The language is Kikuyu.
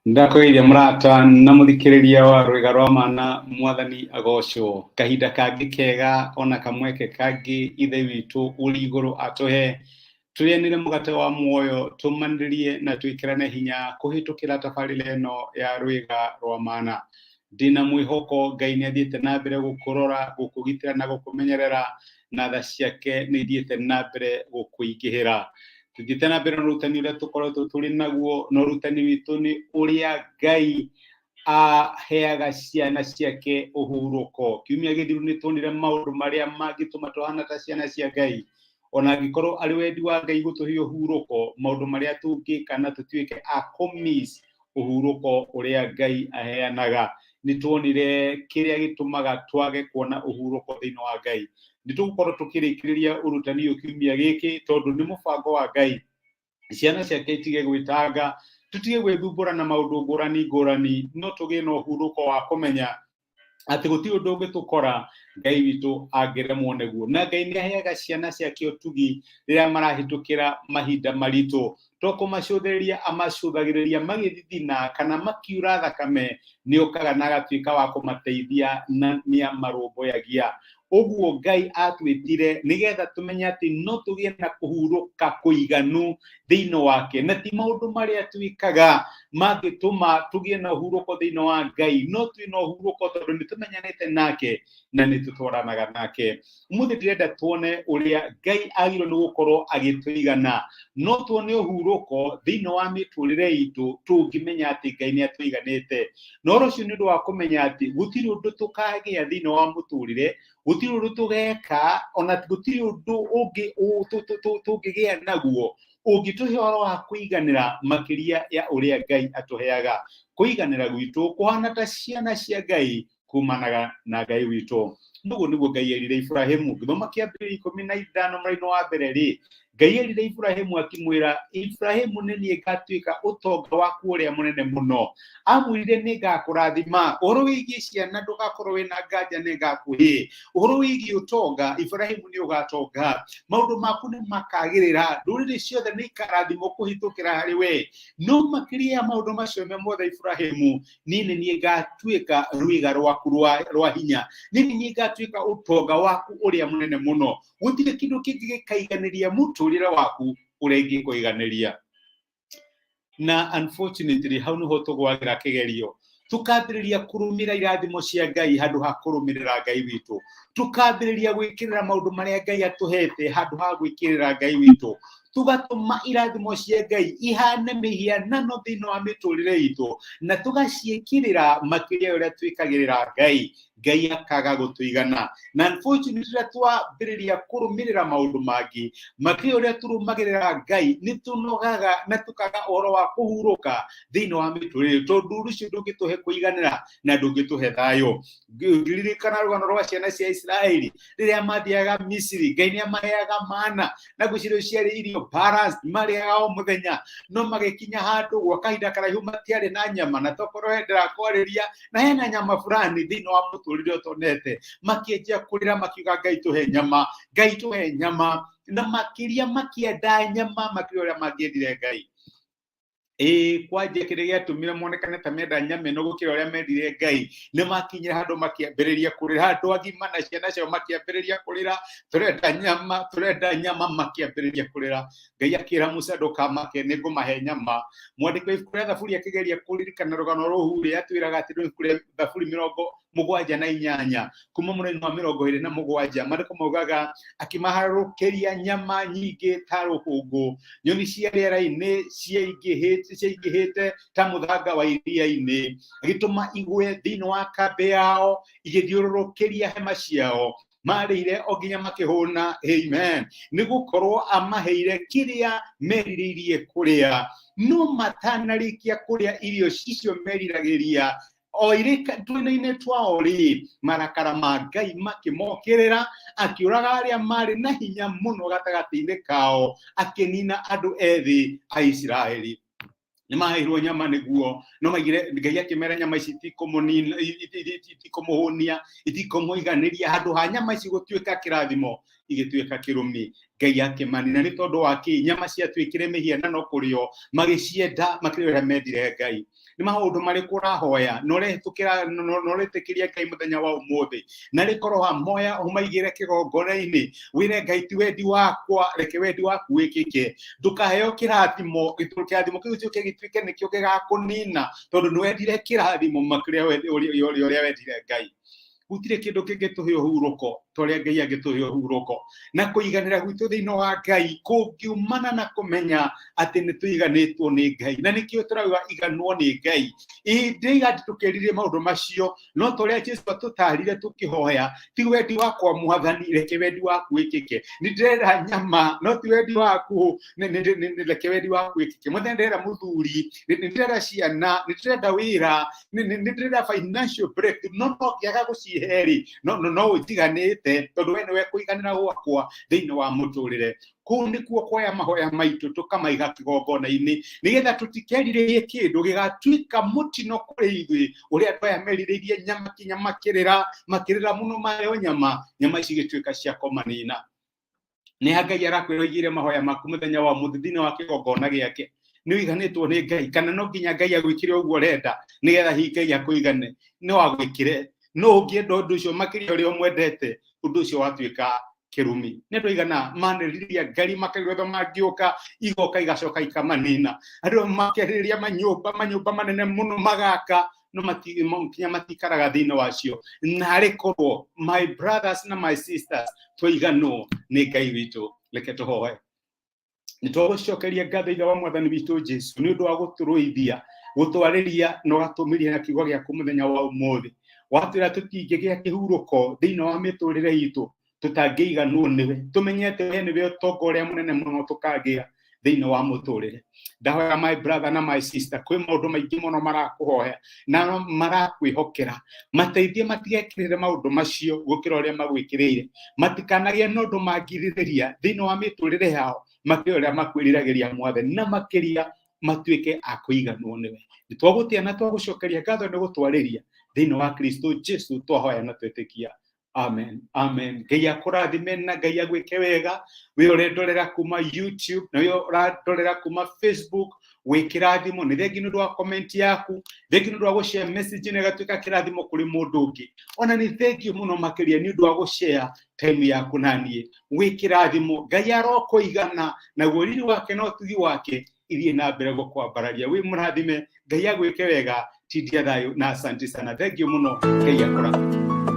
Ndakũgeithia mũrata na mũthikĩrĩria wa rwĩga rwa mana, Mwathani agocwo. Kahinda kangĩ kega ona kamweke kangĩ Ithe witũ ũrĩ igũrũ atũhe tũrĩanĩre mũgate wa muoyo, tũmanĩrie na twĩkĩrane hinya kũhĩtũkĩra tabarĩra ĩno ya rwĩga rwa mana. Ndĩna mwĩhoko Ngai nĩ athiĩte na mbere gũkũrora, gũkũgitĩra na gũkũmenyerera, na tha ciake nĩ ithiĩte na mbere gũkũingĩhĩra. Tũthiĩte na mbere na ũrutani ũrĩa tũkoretwo tũrĩ naguo, na ũrutani witũ nĩ ũrĩa Ngai aheaga ciana ciake ũhurũko. Kiumia gĩthiru nĩ tuonire maũndũ marĩa mangĩtũma tũhana ta ciana cia Ngai, ona angĩkorwo arĩ wendi wa Ngai gũtũhe ũhurũko, maũndũ marĩa tũngĩka na tũtuĩke a kũmiss ũhurũko ũrĩa Ngai aheanaga. Nĩ tuonire kĩrĩa gĩtũmaga twage kuona ũhurũko thĩinĩ wa Ngai. Nĩ tũgũkorwo tũkĩrĩkĩrĩria ũrutani ũyũ kiumia gĩkĩ, tondũ nĩ mũbango wa Ngai ciana ciake itige gwĩtanga, tũtige gwĩthumbũra na maũndũ ngũrani ngũrani, no tũgĩe na ũhurũko wa kũmenya atĩ gũtirĩ ũndũ ũngĩtũkora Ngai witũ angĩremwo nĩguo. Na Ngai nĩ aheaga ciana ciake ũtugi rĩrĩa marahĩtũkĩra mahinda maritũ, to kũmacũthĩrĩria amacũthagĩrĩria magĩthithina kana makiura thakame, nĩ okaga na agatuĩka wa kũmateithia na nĩ amarũmbũyagia. Ũguo Ngai atwĩtire nĩgetha tũmenye atĩ no tũgĩe na kũhurũka kũiganu thĩinĩ wake, na ti maũndũ marĩa twĩkaga mangĩtũma tũgĩe na ũhurũko thĩinĩ wa Ngai, no twĩ na ũhurũko tondũ nĩ tũmenyanĩte nake na nĩ tũtwaranaga nake. Ũmũthĩ ndĩrenda tuone ũrĩa Ngai agĩrĩirwo nĩ gũkorwo agĩtũigana. No tuone ũhurũko thĩinĩ wa mĩtũrĩre itũ tũngĩmenya atĩ Ngai nĩ atũiganĩte. Na ũhoro ũcio nĩ ũndũ wa kũmenya atĩ gũtirĩ ũndũ tũkagĩa thĩinĩ wa mũtũrĩre, gũtirĩ ũndũ tũgeka, ona gũtirĩ ũndũ ũngĩ tũngĩgĩa naguo ũngĩtũhe ũhoro wa kũiganĩra makĩria ya ũrĩa Ngai atũheaga. Kũiganĩra gwitũ kũhana ta ciana cia Ngai kumanaga na Ngai witũ. Ũguo nĩguo Ngai erire Iburahĩmu. Gĩthoma kĩambĩrĩria 15 mũrainĩ wa mbere rĩ, Ngai erire Iburahĩmu akĩmwĩra, Iburahĩmu, nĩ niĩ ngatuĩka ũtonga waku ũrĩa mũnene mũno. Amwĩrire nĩ ngakũrathima. Ũhoro wĩgiĩ ciana ndũgakorwo wĩna nganja, nĩ ngakũhe. Ũhoro wĩgiĩ ũtonga, Iburahĩmu, nĩ ũgatonga. Maũndũ maku nĩ makagĩrĩra. Ndũrĩrĩ ciothe nĩ ikarathimwo kũhĩtũkĩra harĩ we. No makĩria ya maũndũ macio me mothe, Iburahĩmu, niĩ nĩ niĩ ngatuĩka rwĩga rwaku rwa hinya, niĩ nĩ niĩ ngatuĩka ũtonga waku ũrĩa mũnene mũno. Gũtirĩ kĩndũ kĩngĩ gĩkaiganĩria mũtũrĩre waku ũrĩa ingĩkũiganĩria. Na unfortunately hau nĩho tũgwagĩra kĩgerio, tukambĩrĩria kũrũmĩra irathimo cia Ngai handũ ha kũrũmĩrĩra Ngai witũ, tukambĩrĩria gwĩkĩrĩra maũndũ marĩa Ngai atũhete handũ ha gwĩkĩrĩra Ngai witũ, tugatũma irathimo cia Ngai ihane mĩhianano thĩinĩ wa mĩtũrĩre itũ, na tũgaciĩkĩrĩra makĩria ũrĩa twĩkagĩrĩra Ngai. Ngai akaga gũtũigana. Na unfortunately rĩrĩa twambĩrĩria kũrũmĩrĩra maũndũ mangĩ makĩria ũrĩa tũrũmagĩrĩra Ngai, nĩ tũnogaga na tũkaga ũhoro wa kũhurũka thĩinĩ wa mĩtũrĩre, tondũ ũndũ ũcio ndũngĩtũhe kũiganĩra na ndũngĩtũhe thayũ. Ngĩririkana rũgano rwa ciana cia Isiraeli rĩrĩa mathiaga Misiri, Ngai nĩ amaheaga mana, na ngwĩciria ciarĩ irio balanced marĩaga o mũthenya, no magĩkinya handũ gwa kahinda karaihu matiarĩ na nyama, na tokorwo ndĩrakwarĩria na hena nyama fulani thĩinĩ wa mũtũrĩre ũtonete, makĩanjia kũrĩra makiuga, Ngai tũhe nyama, Ngai tũhe nyama, na makĩria makĩenda nyama makĩria ũrĩa mangĩendire Ngai. Ĩĩ, kwanja kĩrĩa gĩatũmire monekane ta menda nyama ĩno gũkĩra ũrĩa mendire Ngai, nĩ makinyire handũ makĩambĩrĩria kũrĩra, andũ agima na ciana ciao makĩambĩrĩria kũrĩra, tũrenda nyama, tũrenda nyama, makĩambĩrĩria kũrĩra. Ngai akĩra Musa, ndũkamake, nĩ ngũmahe nyama. Mwandĩki wa ibuku rĩa Thaburi akĩgeria kũririkana rũgano rũu rĩ, atwĩraga atĩ ibuku rĩa Thaburi 78 kuma mũraini wa 27, maandĩko maugaga akĩmaharũrũkĩria nyama nyingĩ ta rũkũngũ, nyoni cia rĩera-inĩ ciaingĩhĩte ta mũthanga wa iria-inĩ, agĩtũma igwe thĩinĩ wa kambĩ yao, igĩthiũrũrũkĩria hema ciao. Marĩire o nginya makĩhũna, amen, nĩ gũkorwo amaheire kĩrĩa merirĩirie kũrĩa. No matanarĩkia kũrĩa irio icio meriragĩria, o irĩ twĩna-inĩ twao rĩ, marakara ma Ngai makĩmokĩrĩra, akĩũraga arĩa marĩ na hinya mũno gatagatĩ-inĩ kao, akĩnina andũ ethĩ a Isiraeli. Nĩ maheirwo nyama nĩguo no maigire, Ngai akĩmera nyama ici itikũmũhũnia, itikũmũiganĩria. Handũ ha nyama ici gũtuĩka kĩrathimo, Igĩtuĩka kĩrumi. Ngai akĩmanina nĩ tondũ wa kĩ? Nyama ciatuĩkire mĩhianano kũrĩ o, magĩcienda makĩria ũrĩa mendire Ngai. Nĩ maũndũ marĩkũ ũrahoya na ũrehĩtũkĩra na ũretĩkĩria Ngai mũthenya wa ũmũthĩ? Na rĩkorwo wamoya ũmaigĩre kĩgongona-inĩ, wĩre Ngai, ti wendi wakwa, reke wendi waku wĩkĩke. Ndũkaheo kĩrathimo, kĩrathimo kĩu gĩcoke gĩtuĩke nĩkĩo gĩgakũnina, tondũ nĩ wendire kĩrathimo makĩria ũrĩa wendire Ngai. Gũtirĩ kĩndũ kĩngĩtũhe ũhurũko ta ũrĩa Ngai angĩtũhe ũhurũko, na kũiganĩra gwitũ thĩinĩ wa Ngai kũngiumana na kũmenya atĩ nĩ tũiganĩtwo nĩ Ngai. Na nĩkĩo tũrauga iganwo nĩ Ngai. Ĩndĩ atĩ tũkĩrirĩrie maũndũ macio, no ta ũrĩa Jesu atũtarire tũkĩhoya, ti wendi wakwa Mwathani, reke wendi waku wĩkĩke. Nĩ ndĩrenda nyama, no ti wendi waku, reke wendi waku wĩkĩke. Mwathani, ndĩrenda mũthuri, nĩ ndĩrenda ciana, nĩ ndĩrenda wĩra, nĩ ndĩrenda financial breakthrough, no no ngĩaga gũcihe rĩ, no ũnjiganĩte, tondũ we nĩwe kũiganĩra gwakwa thĩinĩ wa mũtũrĩre. Kũu nĩkuo kuoya mahoya maitũ tũkamaiga kĩgongona-inĩ, nĩgetha tũtikerirĩrie kĩndũ gĩgatuĩka mũtino kũrĩ ithuĩ, ũrĩa andũ aya merirĩirie nyama kinya makĩrĩra, makĩrĩra mũno maheo nyama, nyama ici igĩtuĩka cia kũmanina. Nĩ ha Ngai arakwĩra ũigĩre mahoya maku mũthenya wa ũmũthĩ thĩinĩ wa kĩgongona gĩake? Nĩ ũiganĩtwo nĩ Ngai, kana no nginya Ngai agwĩkĩre ũguo ũrenda nĩgetha hihi Ngai akũigane? No agwĩkĩre, no ũngĩenda ũndũ ũcio makĩria ũrĩa ũmwendete, ũndũ ũcio watuĩka kĩrumi. Nĩ andũ aigana manĩrĩria ngari makarĩria mangĩũka, igoka igacoka ikamanina. Andũ makerĩria manyũmba, manyũmba manene mũno magaka, no kinya matikaraga thĩinĩ wacio. Narĩ korwo, my brothers na my sisters, twaiganwo nĩ Ngai witũ. Reke tũhoe. Nĩ twagũcokeria ngatho, Ithe wa Mwathani witũ Jesu, nĩ ũndũ wa gũtũrũithia, gũtwarĩria na ũgatũmĩria na kiugo gĩaku mũthenya wa ũmũthĩ. Watwĩra tũtingĩgĩa kĩhurũko thĩinĩ wa mĩtũrĩre itũ tũtangĩiganwo nĩwe, tũmenye atĩ we nĩwe ũtonga ũrĩa mũnene mũno tũkagĩa thĩinĩ wa mũtũrĩre. Ndahoya, my brother na my sister, kwĩ maũndũ maingĩ mũno marakũhoya na marakwĩhokera, mateithie matigekĩrĩre maũndũ macio gũkĩra ũrĩa magwĩkĩrĩire, matikanagĩe na ũndũ mangirĩrĩria thĩinĩ wa mĩtũrĩre yao makĩria ũrĩa makwĩriragĩria, Mwathani, na makĩria matuĩke a kũiganwo nĩwe. Nĩ twagũtĩa na twagũcokeria ngatho nĩ gũtwarĩria. Thĩinĩ wa Kristo Jesu twahoya na twetĩkia, amen, amen. Ngai akũrathime na Ngai agwĩke wega, wĩ ũrendorera kuma YouTube na wĩ ũrandorera kuma Facebook. Wĩ kĩrathimo. Nĩ thengi nĩ ũndũ wa comment yaku, thengi nĩ ũndũ wa gũshare message na ĩgatuĩka kĩrathimo kũrĩ mũndũ ũngĩ. Ona nĩ thengi mũno makĩria nĩ ũndũ wa gũshare time yaku na niĩ. Wĩ kĩrathimo. Ngai arokũigana naguo riri wake na ũtugi wake ithiĩ na mbere gũkwambararia. Wĩ mũrathime, Ngai agwĩke wega. Tindia thayũ na asante sana, thank you mũno. Ngai akũrathime.